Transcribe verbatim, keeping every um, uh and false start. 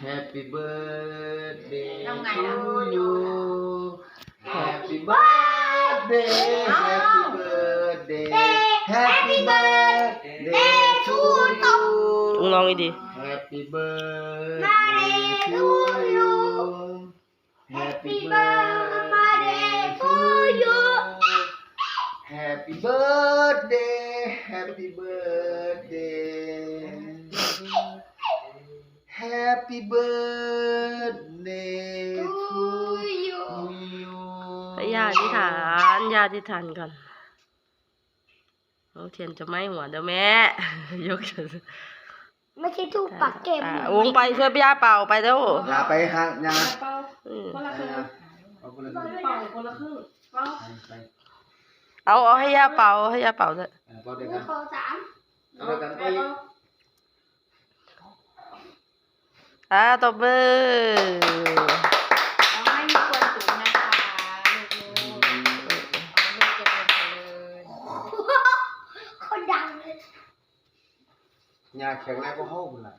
Happy birthday to you. Happy birthday. Happy birthday. Happy birthday to you. ร้องอีกดี Happy birthday to you. Happy birthday to you. Happy birthday. Happy birthday. Happy birthday to you. ให้ย่าอธิษฐานย่าอธิษฐานก่อนเอาเทียนจะไหม้หัวเดี๋ยวแม่ ยกเทียน ไม่ใช่ทูบปักเก็บ อ่ะวงไปช่วยย่าเป่าไปเร็ว อย่าไปฮะอย่า เป่า อืม คนละครึ่ง เอาคนละครึ่ง เป่าคนละครึ่งเป่า ไป เอาเอาให้ย่าเป่าให้ย่าเป่าเถอะ เออเป่าเดียวกัน ขอสาม เดียวกันไปอีก อ่าตบมือ ขอให้มีความสุขนะคะลูกๆขอให้ลูกเจริญเจริญ คนดังเลย อย่าแข็งแรงก็เฮาคนละ